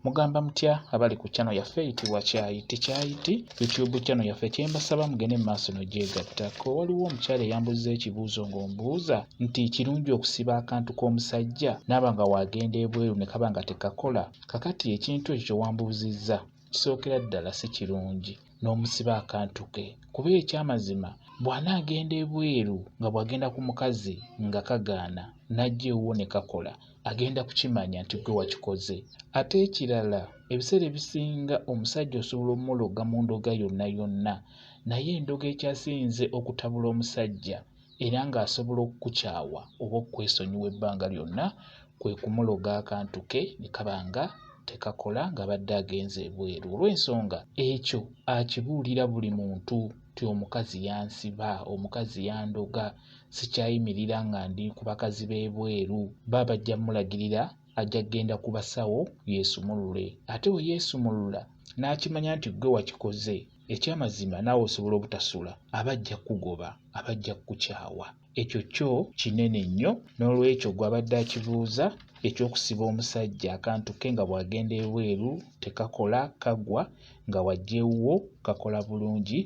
Mugamba mutya abali ku channel yaffe eyitibwa Kyayiti Kyayiti YouTube channel yaffe kyembasaba mugende mu maaso nogyegattako. Waliwo omukyala eyambuzza ekibuuzo ng'ombuuza nti kirungi okusiba akantu k'omusajja naaba nga wagenda ebweru ne kaba nga tekakola. Kakati ekintu ekyo kyewambuuzizza kisookera ddala si kirungi n'omusiba akantu ke kuba ekyamazima bw'anaagenda ebweru nga bw'agenda ku mukazi nga kagaana n'ajja ewuwo ne kakola agenda kukimanya nti gwe wakikoze. Ate ekirala ebiseera ebisinga omusajja osobola omuloga mu ndoga yonna yonna naye endoga ekyasinze okutabula omusajja era ng'asobola okukukyawa oba okukwesonyiwa ebbanga lyonna kwe kumuloga akantu ke ne kaba nga tekakola ng'abadde agenze ebweru olw'ensonga ekyo akibuulira buli muntu nti omukazi yansiba, omukazi yandoga, sikyayimirira nga ndi ku bakazi b'ebweru. Baba bajja mulagirira ajja kugenda ku basawo yeesumulule ate bwe yeesumulula n'akimanya nti ggwe wakikoze ekyamazima naawe osobola obutasula aba ajja kukugoba aba ajja kukukyawa ekyo kyo kinene nnyo n'olwekyo gwe abadde akibuuza eky'okusiba omusajja akantu ke nga bw'agenda ebweru tekakola kagwa nga wajja ewuwo kakola bulungi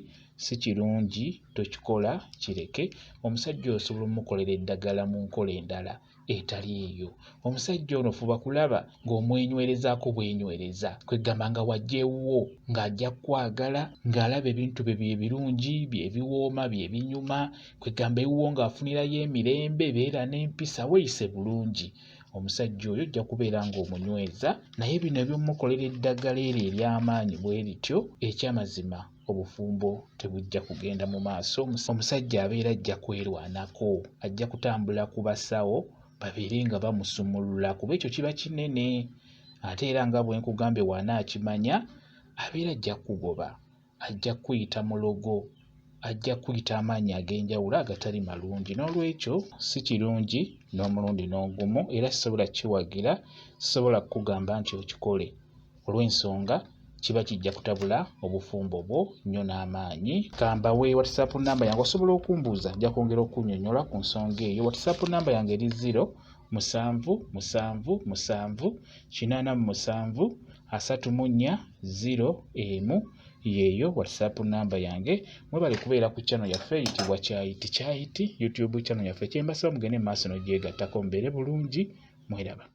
si kirungi tokikola kireke omusajja osobola omukolera eddagala mu nkola endala etali eyo. Omusajja ono fuba kulaba ng'omwenywerezaako bwenywereza, kweggamba nga wajja ewuwo ng'ajja kukwagala, ng'alaba ebintu bye bye birungi, bye biwooma, bye binyuma, kweggamba ewuwo ng'afunirayo emirembe, beera n'empisa, weeyise bulungi. Omusajja oyo ojja kubeera ng'omunyweza, naye bino eby'omukolera eddagala eryo ery'amaanyi bwe lityo, ekyamazima obufumbo tebujja kugenda mu maaso. Omusajja abeera ajja kwerwanako, ajja kutambula ku basawo babeere nga bamusumulula kuba ekyo kiba kinene. Ate era nga bwe nkugambye bw'anaakimanya abeera ajja kukugoba, ajja kukuyita mulogo, ajja kukuyita amaanyi ag'enjawulo agatali malungi. N'olwekyo si kirungi n'omulundi n'ogumu era sisobola kukiwagira, sisobola kukugamba nti okikole olw'ensonga kiba kijja kutabula obufumbo bwo nnyo n'amaanyi. Kambawe WhatsApp namba yange osobola okumbuuza, nja kwongera okunnyonnyola ku nsonga eyo. WhatsApp namba yange eri 0 7 7 7 87 34 0 1 yeeyo WhatsApp namba yange. Mwebale kubeera ku channel yaffe eyitibwa Kyayiti Kyayiti YouTube channel yaffe. Kyembasaba mugende mu maaso n'ogyegattako mubeere bulungi, mweraba.